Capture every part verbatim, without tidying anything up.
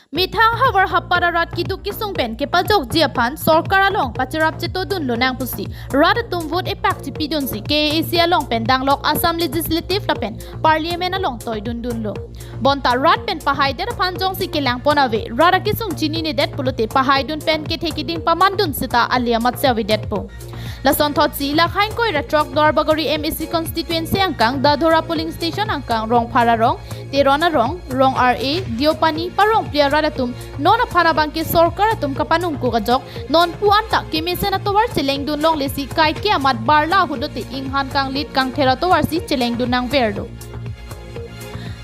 Methang havar hapat arat keduk kesung pen kepajokji aphan sorkar along pachirap chetodun lonang pusi rat atum vote epak chipidunsi K A A C along pen danglok Assam Legislative lapen Parliament along toidundunlo. Bonta rat pen pahaidet aphan jongsi kelangpon ave, rat akesung chininedet pulote pahaidun pen kethe keding pamandun seta ale amatsi avedetpo. Lasonthotsi lakhain koira throk Duarbagori M A C constituency angkang Dadhora polling station angkang Rongphar arong, Teron arong, Rong R A, Deopani, Parongpli arat atum non aphan abangke sorkar atum kapanungkuk ajok, non pu anta kemesen atovar chelengdun longlesi kaike amat barla ahut lote inghan kanglit kangther atovarsi chelengdun nangverlo.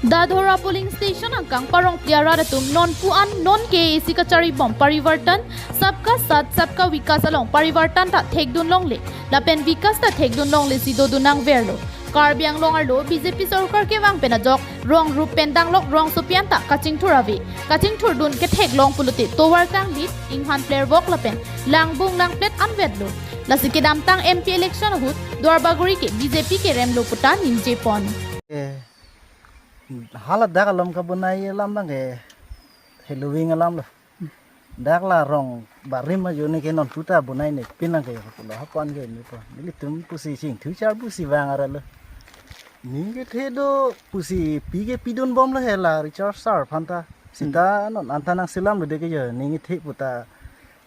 Dadhora polling station angkang Parongpli arat atum non pu an non K A A C kacharibom Parivartan Sabka Saath Sabka Vikas along Parivartan ta thekdun longle lapen Vikas ta thekdun longlesi dodun nangverlo. Karbi Anglong arlo B J P sorkar kevang pen ajok rong rup pen danglok rongsopi anta kachingthur ave. Kachingthurdun ketheklong pulote tovar kanglit, inghan plervok lapen langbung langplet anvetlo. Lasi kedamtang M P election ahut Duarbagori ke B J P keremlo puta ningjepon. Eh, hala dak alom kabonai alam abangke heloving alamlo. Dak la rong barim ajo ne ke non puta bonai ne pinang ke pulo hapan ke ne po. Nelitum pusi sing thuchar pusi vang aralo. Ning kethe do pusi pi kepidunbomlo he la Richard sir aphanta. Seta non anta nangselamlo deke jo ning kethe puta.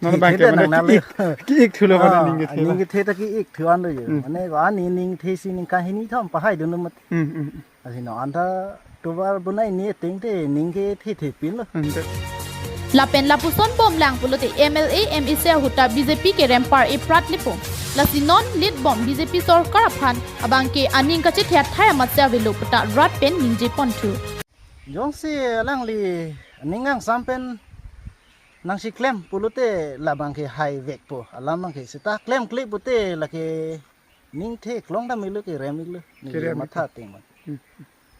Non kethe abangke ta mane nang nalo. Ki-ik, ki-ik thulo pada Ah, ning kethe ning la. Kethe ta ki-ik thu anlo jo. Hmm. Mane ko ani ning kethe si ning kahini thom pahaidunlo mat. Hmm, hmm, hmm. Lasi non anta tovar bonai ne tengte ning kethe thepinlo. Hmm, de. Lapen lapuson bomlang pulote M L A, M A C ahut ta B J P kerem par eprat lepo. Lasi non lead bom B J P sorkar aphan abangke aning kachethe athai amatsi avelo puta rat pen ningjeponthu. Jongsi alangli aning angsam pen nangsi klem pulote labangke haivekpo. Alam abangke seta klemkle pute lake ning theklong dam iklo kerem iklo. Neli Kerem matha iklo. Ting man. Hmm.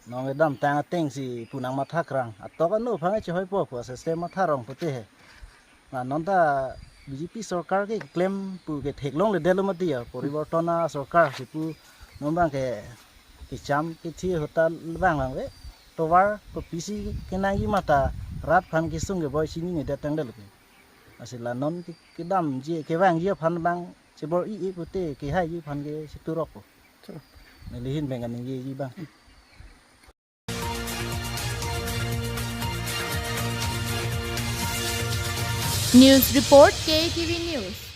Non kedamtang atengsi pu nangmatha krang. Atok anu aphan chehoipo pu asystem matha rong pute he. Na non ta B J P sorkar keklem pu ketheklongledetlo mati ya. Parivartan asorkar si pu non abangke kecham kethi ahut ta vang vangve. Tovar kopisi kenangji mata rat aphan kesung keboi chininedet tangdetlo ke. Lasi la non ke-, kedamji kevangji aphan abang chebor-i-i pute kehaiji aphan ke cheturokpo. Churok. Neli ahin pen kaningjeji abang. News report, K A T V News.